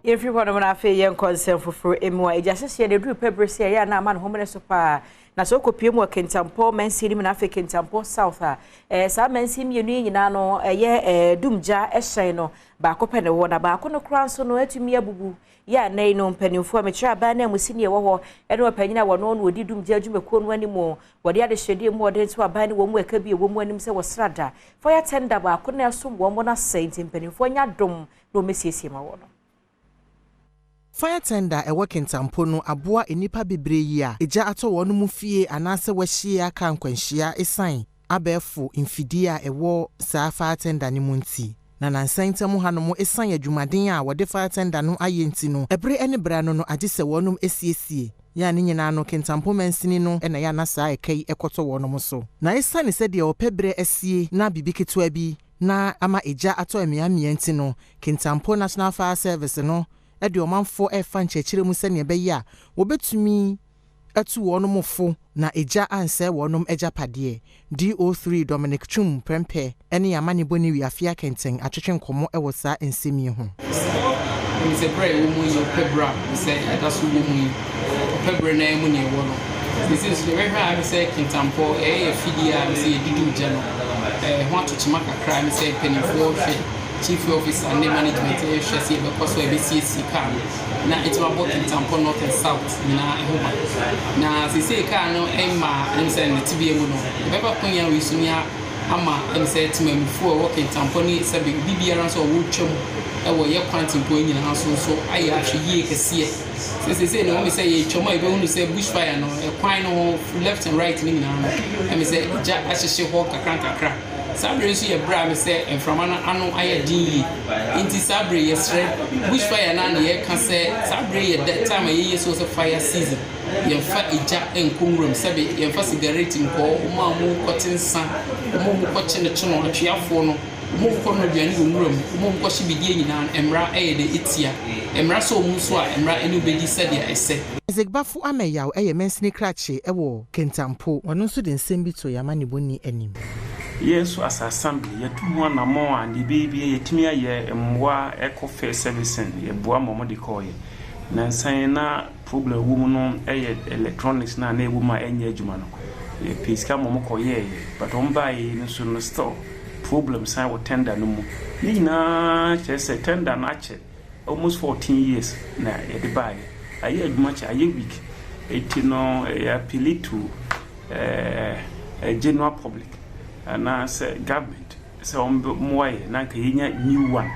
Yɛmfiri hɔnom no, afei yɛnkɔ nsɛm foforɔ mu a ɛgya hyehyeɛ no ɛduru pɛberɛ sɛ ɛyɛ a na ama ne homene so paa. Na sɛ wokɔpie mu wɔ Kintampo mansin no mu na afei Kintampo South a, saa mansin mmienu yi nyinaa no, ɛyɛ dumgya hyɛn no baako pɛ ne wɔ, na baako no koraa nso no atumi abubu. Yɛ a nan no mpanimfoɔ a mekyerɛ aban no amusi ne ɛwɔ hɔ ɛne ɔpanyin a wɔno no wɔdi dumgya adwumakuo no anim, wɔde adehyɛdeɛ mu wɔde nso aban no wɔ mu ɛka bi ɛwɔ mu anim sɛ wɔsrada fire tender baako na ɛsom wɔn no asɛe, nti mpanimfoɔ nya dom na wɔmɛsiesie ma wɔ no. Fire tender ɛwɔ Kintampo no aboa nnipa bebree yi a egya atɔ wɔn mu fie anaasɛ wɔahyia aka nkwanhyia, esan abɛɛfo mfidie a ɛwɔ saa fire tender no mu nti. Na nansan ntam hanom, esan adwumaden a wɔde fire tender no ayɛ nti no, ɛbere ne bere ano no agye sɛ wɔnom esiesie yɛa ne nyinaa no, Kintampo mansini no ɛna yɛ ana saa ɛka yi ɛkɔtɔ wɔnom so. Na esiane sɛdeɛ ɔpɛ berɛ asie na biribi ketewa bi na ama egya atɔ mmeammea nti no, Kintampo National Fire Service no ɛde ɔmanfoɔ ɛrefa nkyerɛkyerɛ mu sɛnea ɛbɛyɛ a wɔbɛtumi atu wɔn fo na egya ansɛe wɔn agyapadeɛ. DO3 Dominic Twum Prɛmpɛ ne amanebɔ ne Wiafe Akɛntɛn atwetwe nkɔmmɔ wɔ saa nsɛm yi ho. Sɛ berɛ a ɛwɔ mu yi, ɔpɛ berɛ a sɛ ɛda so wɔ mu yi, ɔpɛ berɛ no mu ne ɛwɔ no sɛsɛ nso yɛbɛhwɛ a, sɛ Kintampɔ ɛyɛ yɛ fidie a sɛ yɛdidi gya no ho atokyema kakra ne sɛ mpanimfoɔ hwɛ, chief officer ne management hwɛ sɛ yɛbɛkɔ so a yɛbɛsiesie kaa no na ɛtumi abɔ Kintampɔ North and South nyinaa ɛho ban. Na seesei kaa no ɛma ɛm sɛ ne tebea mu no yɛbɛba konya wei so ne ama ɛm sɛ temamufoɔ a ɛwɔ Kintampɔ ne sɛbe obi biara nso a wɔretwa mu ɛwɔ yɛ kwan tempɔn nyinaa so nso ayɛ ahwɛ yie kɛseɛ sɛ seesei no wɔn sɛ yɛtwa mu a, yɛbɛhunu sɛ bush fire no, ɛkwan no ho left and right no nyinaa no, ɛm sɛ gya ahyehye hɔ kakra nkakra. Saa bere nso yɛ berɛ a sɛ mframa no ano ayɛ den yie, nti saa bere yɛsrɛ, bush fire no a na yɛka sɛ saa bere yɛ time a yɛyɛ so sɛ fire season, yɛmfa egya nkɔ nwuram, sɛbe yɛmfa cigarette nkɔ, wɔn a wɔn kɔte nsa, wɔn a wɔn kɔkye no kye no, atweafoɔ no, wɔn a wɔkɔ no aduane wɔ nwuram, wɔn a wɔkɔhye bidie nyinaa, mmara ɛyɛ de etia mmara sɛ wɔn nso a mmara ɛne bɛdi sɛdeɛ ɛsɛ. Isaac Bafo Amɛyaw ɛyɛ mansini krakye ɛwɔ Kintampo. Ɔno nso de nsɛm bi to yɛn amanebɔni anim. Yɛn nso as assembly yɛtu ho anammɔn a ne bɛyɛ bi yɛtumi ayɛ mmoa ɛkɔ fair servicing, yɛboa ma ɔmo de kɔɔyɛ. Nansan na problem wɔ mu no ɛyɛ electronics na ɛwɔ mu a ɛnyɛ adwuma no, yɛpɛ sika ma ɔmo kɔyɛɛyɛ, but ɔmo baayɛ no nso no, still problem san wɔ tender no mu. Ne nyinaa kyerɛ sɛ tender no akyɛ almost 14 years na yɛde baayɛ, ayɛ adwuma kyɛ, ayɛ weak. Eti no ɛyɛ appeal to general public anaasɛ government sɛ wɔn mmoa yɛ na nka yɛnya new one.